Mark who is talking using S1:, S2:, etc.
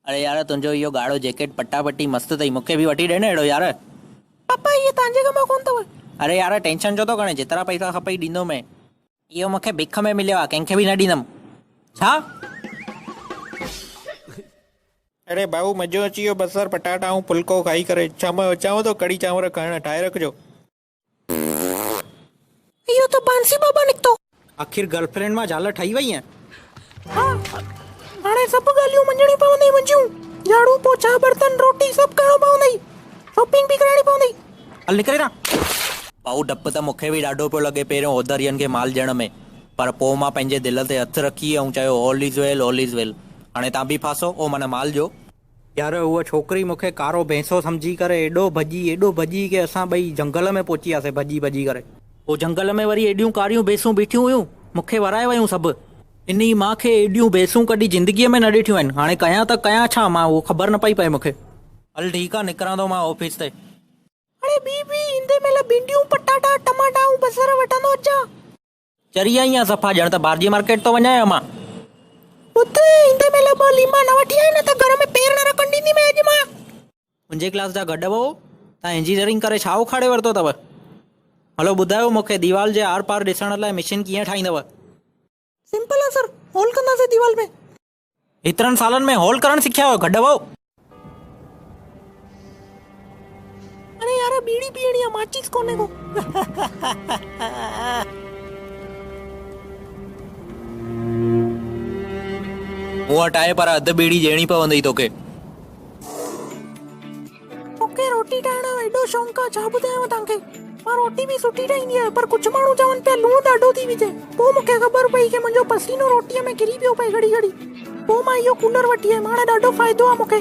S1: اڙي يار تنهنجو اهو ڳاڙهو جيڪيٽ پٽا پٽي مست اٿئي مون کي به وٺي ڏي نه اهڙو يار.
S2: پپا اهي توهان جي ڪم جو ڪونه اٿو.
S1: اڙي يار ٽينشن ڇو ٿو کڻين جيترا پئسا کپئي ڏيندومين. اهو مون کي بک ۾ مليو آهي ڪنهن کي به نه ڏيندم. ڇا؟
S3: اڙي ڀائو مزو اچي ويو بصر پٽاٽا ۽ ڦلڪو کائي ڪري شام جو اچانو ٿو ڪڙهي چانور کائڻ ٺاهي رکجو.
S2: اهو ته بانسي بابا نڪتو.
S1: آخر گرل فرينڊ مان زال ٺهي وئين؟
S2: ها هاڻي سڀ ڳالهيون مڃڻيون پوندئي منهنجيون. جهاڙو پوڇا برتن روٽي سڀ ڪرڻو پوندئي. شاپنگ به ڪرائڻي پوندئي.
S1: هل نڪر هتان. ڀائو ڊپ ته مون کي به ڏاڍو پيو لڳي پهريون اوڌرين کي مال ڏيڻ ۾ پر پوء مان پنهنجي دل تي هٿ رکي ۽ چيو all is well all is well هاڻي تان به ڦاسو او معنيٰ مال ڏيو. يار هوء ڇوڪري مون کي ڪارو ڀينسو سمجهي ڪري ايڏو ڀڄي ايڏو ڀڄي ڪي اسان ٻئي جهنگل ۾ پهچي وياسي ڀڄي ڀڄي ڪري. پوء جهنگل ۾ وري ايڏيون ڪاريون ڀينسون بيٺيون هيون مون کي ورائي ويون سڀ. انهي مان کي ايڏيون ڀينسون ڪڏهن زندگيء ۾ نه ڏٺيون آهن هاڻي ڪيان ته ڪيان ڇا مان اهو خبر نه پئي پئي مون کي. هل ٺيڪ آ نڪران ٿو مان آفيس تي.
S2: اڙي بي بي ايندي مهل ڀينڊيون، پٽاٽا، ٽماٽا ۽ بصر وٺندو اچان.
S1: چري آئي آن صفا ڄڻ ته ڀارجي مارڪيٽ ٿو وڃان مان.
S2: ٻڌ ايندي مهل ٻه ليما نه وٺي آئين نه ته گهر ۾ پير نه رکڻ ڏينديمانء اڄ مان.
S1: منهنجي ڪلاس جا گڏ هئو تان انجنيئرنگ ڪري ڇا اکاڙي ورتو اٿو؟ هلو ٻڌايو مون کي ديوال جي آر پار ڏسڻ لاء مشين ڪيئن ٺاهيندؤ؟
S2: سمپل آ سر، هول ڪنداسين ديوال ۾.
S1: هيترن سالن ۾ هول ڪرڻ سکيا آهيو گڏ وئو.
S2: اڙي يار ٻيڙي پيئڻي آ ماچيس ڪونهي ڪو.
S1: مون وٽ آهي پر اڌ ٻيڙي ڏيڻي پوندئي توکي.
S2: مونکي روٽي ٺاهڻ جو ايڏو شونق آ ڇا ٻڌايانو توهان کي. مان روٽي به سٺي ٺاهيندي آهيان پر ڪجهه ماڻهو چون پيا لوڻ ڏاڍو ٿي وجهين. پوء مونکي خبر پئي ڪي منهنجو پسينو روٽيء ۾ ڪري پيو پئي گهڙي گهڙي. پوء مان اهو ڪولر وٺي آيم هاڻي ڏاڍو فائدو آ مونکي.